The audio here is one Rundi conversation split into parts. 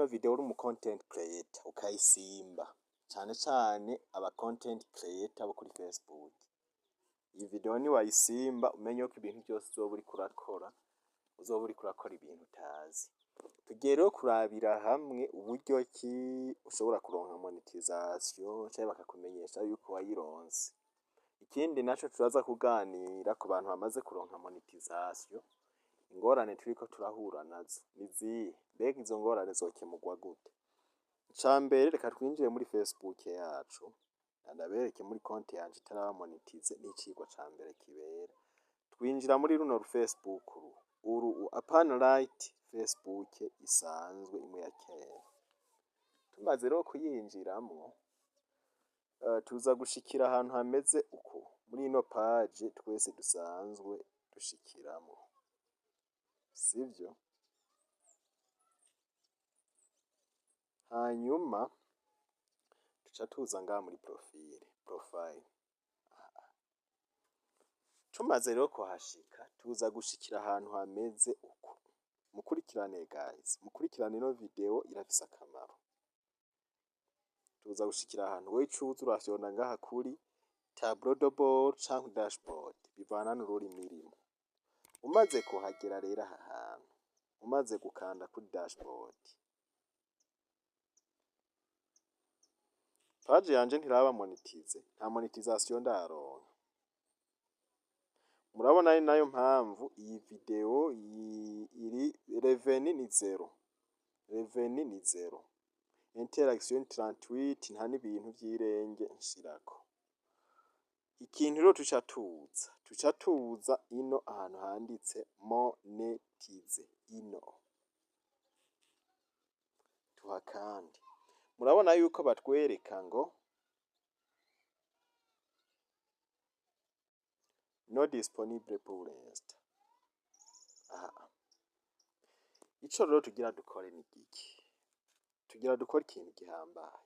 Ino video uri umu content creator ukayisimba, cane cane aba content creator bo kuri Facebook. Iyi video niwayisimba, umenye ko ibintu vyose uzoba uriko urakora, uzoba uriko urakora ibintu utazi. Tugiye rero kurabira hamwe uburyo ki ushobora kuronka monetization canke bakakumenyesha yuko wayironse. Ikindi naco, turaza kuganira ku bantu bamaze kuronka monetization, ingorane turiko turahura nazo nizihe? Mbega izo ngorane zokemurwa gute? Icambere, reka twinjire muri Facebook yacu, ndabereke muri konti yanje itaraba monetize n'icigwa ca mbere kibera. Twinjira muri runo Facebook uru, apana Lite, Facebook isanzwe imwe ya kera. Tumaze rero kuyinjiramwo, tuza gushikira ahantu hameze uku, muri ino page twese dusanzwe dushikiramwo, sivyo? Hanyuma tuca tuza ngaha muri profile. Tumaze rero kuhashika, tuza gushikira ahantu hameze uku. Mukurikirane guys, mukurikirane ino video irafise akamaro. Tuza gushikira ahantu wewe icuza urafyonda ngaha kuri tableau de bord canke dashboard, bivana n'ururimi urimwo. Umaze kuhagera rero aha hantu, umaze gukanda kuri dashboard, page yanje ntiraba monetize, nta monetization ndaronka. Murabona, ari nayo mpamvu iyi video iri revenu ni zéro, revenu ni zéro, interaction 38, nta n'ibintu vy'irenge nshirako. Ikintu rero tuca tuza ino ahantu handitse monetize, ino tuhakande. Murabona yuko batwereka ngo non disponible pour l'instant. Aha ico rero tugira dukore ni giki? Tugira dukore ikintu gihambaye.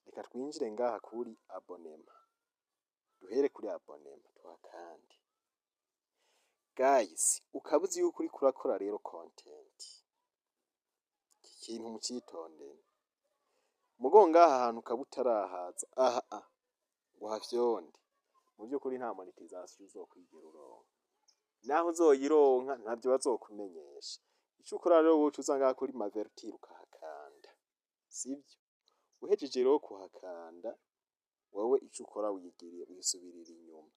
Reka twinjire ngaha kuri abonnement, duhere kuri abonnement, tuhakande. Guys, ukaba uzi yuko uriko urakora rero content, iki kintu mucitondere. Mugo ngaha hantu ukaba utarahaza aha a ngo uhafyonde, mu vy'ukuri nta monetization uzokwigera uronka. Naho uzoyironka, ntavyo bazokumenyesha. Ico ukora rero, woca uza ngaha kuri m'avertir ukahakanda, sivyo? Uhejeje rero kuhakanda, wewe ico ukora wigiriye wisubirira inyuma,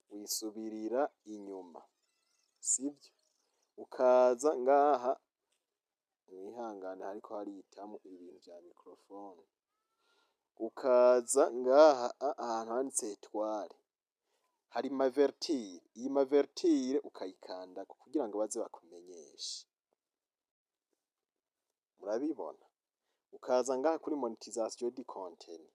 wisubirira inyuma, sivyo? Ukaza ngaha, mwihangane hariko haritamwo ibi bintu vya microphone, ukaza ngaha ahantu handitse étoile, hari m'avertir. Iyi m'avertir ukayikandako kugira ngo baze bakumenyeshe. Murabibona, ukaza ngaha kuri monétisation du contenu.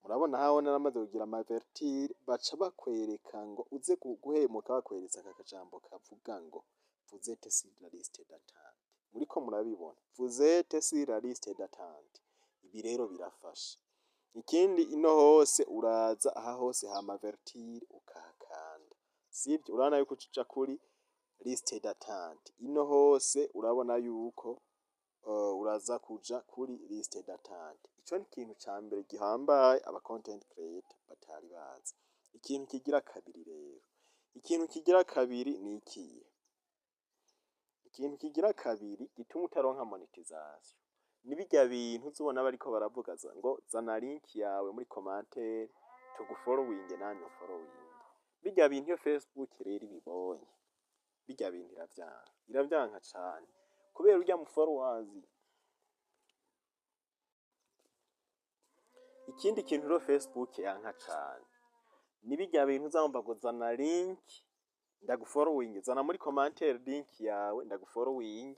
Murabona haho naramaze kugira m'avertir, baca bakwereka ngo uze guhemuka, bakweretse aka kajambo kavuga ngo "Vous êtes sur la liste d'attente". Muriko murabibona, "Vous êtes sur la liste d'attente". Ibi rero birafasha. Ikindi, ino hose uraza aha hose ha m'avertir ukahakanda, sivyo? Urabona yuko uca kuri liste d'attente. Ino hose urabona yuko uraza kuja kuri liste d'attente. Ico ni ikintu ca mbere gihambaye aba content creator batari bazi. Ikintu kigira kabiri rero, ikintu kigira kabiri ni ikihe? Ikintu kigira kabiri gituma utaronka monetization ni birya bintu uzobona bariko baravuga ngo "Zana link yawe muri commentaire tugufollowinge", nanje unfollowinge. Birya bintu iyo Facebook rero ibibonye, birya bintu iravyanka, iravyanka cane, kubera urya mu followers. Ikindi kintu rero Facebook yanka cane ni birya bintu uzamva ngo "Zana link ndagufollowinge", "Zana muri commentaire link yawe ndagufollowinge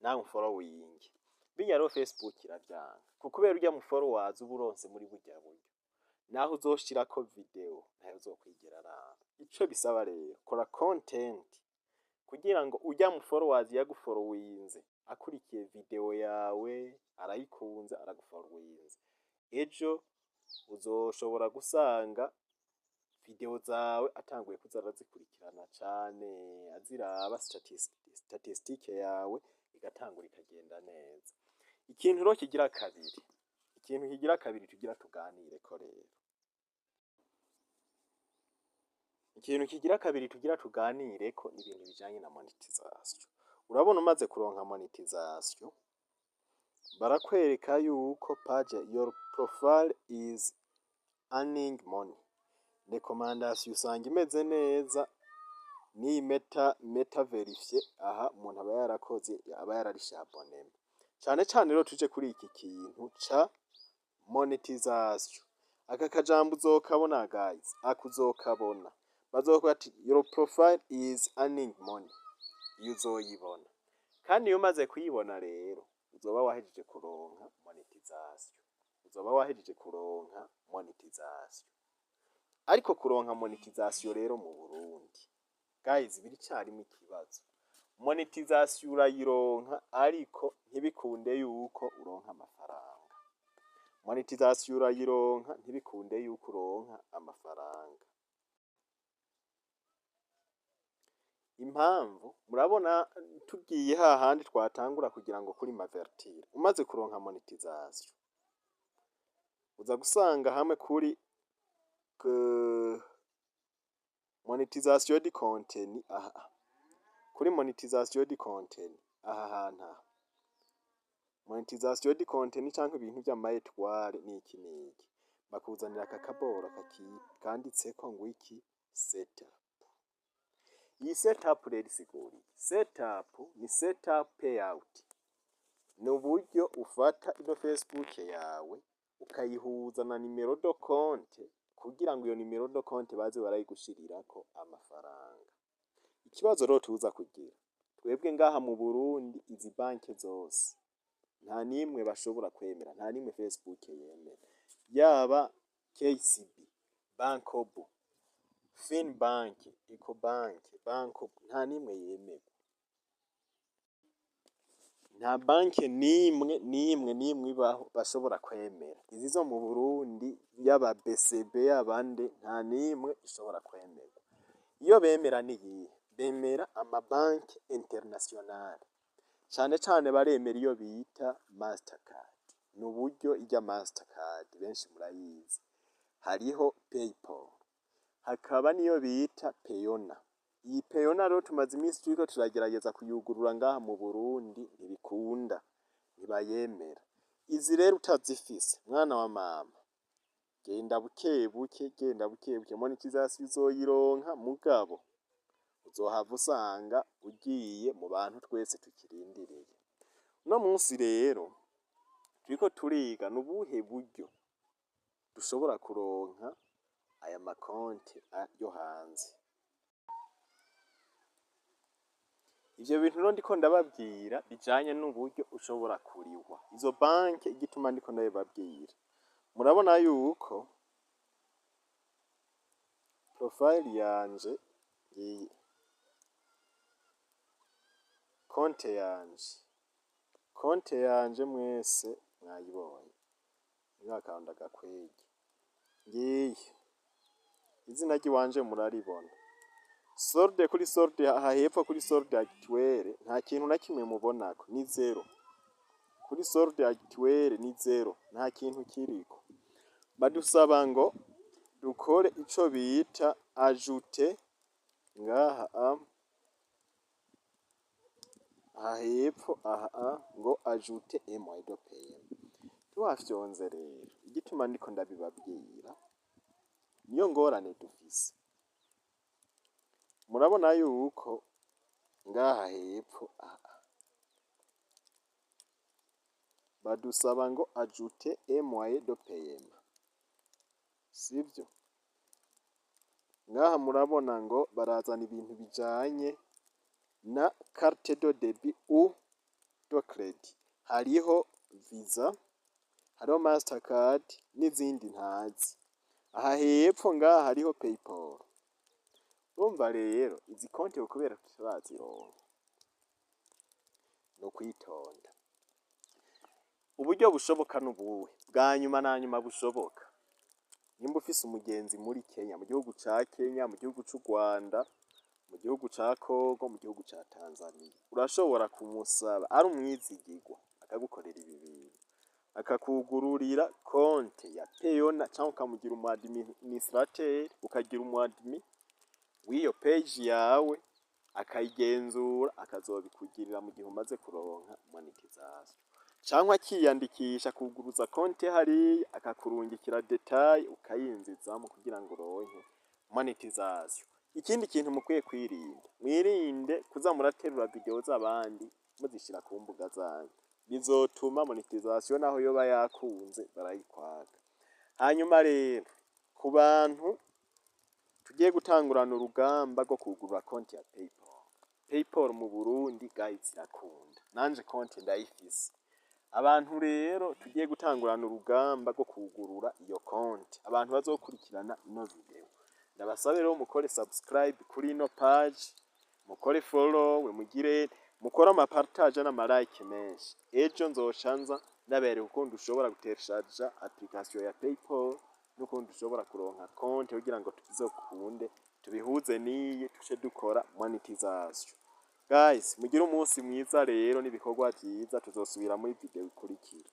nawe unfollowinge". Birya rero Facebook iravyanka, kubera urya mu followers uba uronse muri burya buryo, naho uzoshirako video ntayo uzokwigera araba. Ico bisaba rero, kora content kugira ngo urya mu followers yagufollowinze akurikiye video yawe, arayikunze, aragufollowinze, ejo uzoshobora gusanga video zawe atanguye kuza arazikurikirana cane, aziraba, statistique yawe igatangura ikagenda neza. Ikintu rero kigira kabiri, ikintu kigira kabiri tugira tuganireko rero, ikintu kigira kabiri tugira tuganireko ni ibintu bijanye na monetisation. Urabona umaze kuronka monetisation, barakwereka yuko page your profile is earning money. Recommandation usanga imeze neza, n'iyi meta vérifié, aha umuntu aba yarakoze, aba yararishe abonnement. Cane cane rero tuje kuri iki kintu ca monetisation. Aka kajambo uzokabona guys, aka uzokabona. Bazokubwira ati your profile is earning money. Iyo uzoyibona. Kandi iyo umaze kuyibona rero, uzoba wahejeje kuronka monetisation. Uzoba wahejeje kuronka monetisation. Ariko kuronka monetisation rero mu Burundi, guys, biracarimwo ikibazo. Monetisation urayironka, ariko ntibikunde yuko uronka amafaranga. Monetisation urayironka, ntibikunde yuko uronka amafaranga. Impamvu, murabona tugiye hahandi twatangura kugira ngo kuri mavertire, umaze kuronka monetisation, uza gusanga hamwe kuri monetisation du contenu, aha kuri monetisation du contenu, aha hantu aha monetisation du contenu canke ibintu vy'ama étoile n'iki n'iki, bakuzanira aka kaboro kanditseko ngo iki? Setup. Iyi setup rero isigura iki? Setup ni setup payout, ni uburyo ufata ino Facebook yawe ukayihuza na numéro de compte kugira ngo iyo numéro de compte baze barayigushirirako amafaranga. Ikibazo rero tuza kugira twebwe ngaha mu Burundi, izi banke zose nta nimwe bashobora kwemera, nta nimwe Facebook yemera, yaba KCB, Bancobu, Finbank, Ecobank, Bancobu, nta nimwe yemerwa. Nta banke nimwe nimwe nimwe ibaho bashobora kwemera. Izi zo mu Burundi, yaba BCB, yaba nde, nta nimwe ishobora kwemerwa. Iyo bemera niyihe? Bemera amabanki internationale, cane cane baremera iyo bita Mastercard. Ni uburyo irya Mastercard benshi murayizi, hariho PayPal, hakaba niyo bita Payoneer. Iyi Payoneer rero tumaze imisi turiko turagerageza kuyugurura ngaha mu Burundi, ntibikunda, ntibayemera. Izi rero utazifise, mwana wa mama, genda bukebuke, genda bukebuke. Monetisation uzoyironka, mugabo uzohava usanga ugiye mu bantu twese tukirindiriye. Uno munsi rero turiko turiga n'ubuhe buryo dushobora kuronka aya makonte yo hanze. Ivyo bintu rero ndiko ndababwira bijanye n'uburyo ushobora kurihwa. Izo banke, igituma ndiko ndabibabwira, murabona yuko profile yanje ngiyi, konte yanje, konte yanje mwese mwayibonye, mwakanda gakwege, ngiyi izina ry'iwanje muraribona. Solde, kuri solde aha hepfo, kuri solde actuel nta kintu na kimwe mubonako, ni zéro. Kuri solde actuel ni zéro, nta kintu kiriko. Badusaba ngo dukore ico bita ajouter ngaha aha hepfo aha ngo ajouter un moyen de paiement. Tuhafyonze rero, igituma ndiko ndabibabwira niyo ngorane dufise. Murabona yuko ngaha hepfo aha badusaba ngo ajouter un moyen de paiement, sivyo? Ngaha murabona ngo barazana ibintu bijanye na carte de débit ou de crédit, hariho Visa, hariho Mastercard n'izindi ntazi. Aha hepfo ngaha hariho PayPal. Urumva rero izi konti kubera tutarazironka, ni ukwitonda. Uburyo bushoboka n'ubuhe bwa nyuma na nyuma bushoboka? Nimba ufise umugenzi muri Kenya, mu gihugu ca Kenya, mu gihugu c'u Rwanda, mu gihugu ca Congo, mu gihugu ca Tanzania, urashobora kumusaba ari umwizigirwa akagukorera ibi bintu. Akakugururira konte ya Payoneer canke ukamugira umu administrateur, ukagira umu admin w'iyo page yawe, akayigenzura, akazobikugirira mu gihe umaze kuronka monetization, canke akiyandikisha kuguruza konte hariya, akakurungikira détails, ukayinzizamwo kugira ngo uronke monetization. Ikindi kintu mukwiye kwirinda, mwirinde kuza muraterura video z'abandi muzishira ku mbuga zanyu. Bizotuma monetization, naho yoba yakunze, barayikwaka. Hanyuma rero, ku bantu tugiye gutangurana urugamba rwo kugurura konti ya PayPal, PayPal mu Burundi, guys, irakunda. Nanje konti ndayifise. Abantu rero tugiye gutangurana urugamba rwo kugurura iyo konti, abantu bazokurikirana ino video, ndabasabe rero mukore subscribe kuri ino page, mukore follow, mugire mukore ama partage n'ama like menshi. Ejo nzoca nza ndabereka ukuntu ushobora gutereshaja application ya PayPal n'ukuntu ushobora kuronka konti kugira ngo tuzokunde tubihuze n'iyi, tuce dukora monetization. Guys, mugire umunsi mwiza rero n'ibikorwa vyiza. Tuzosubira muri video ikurikira.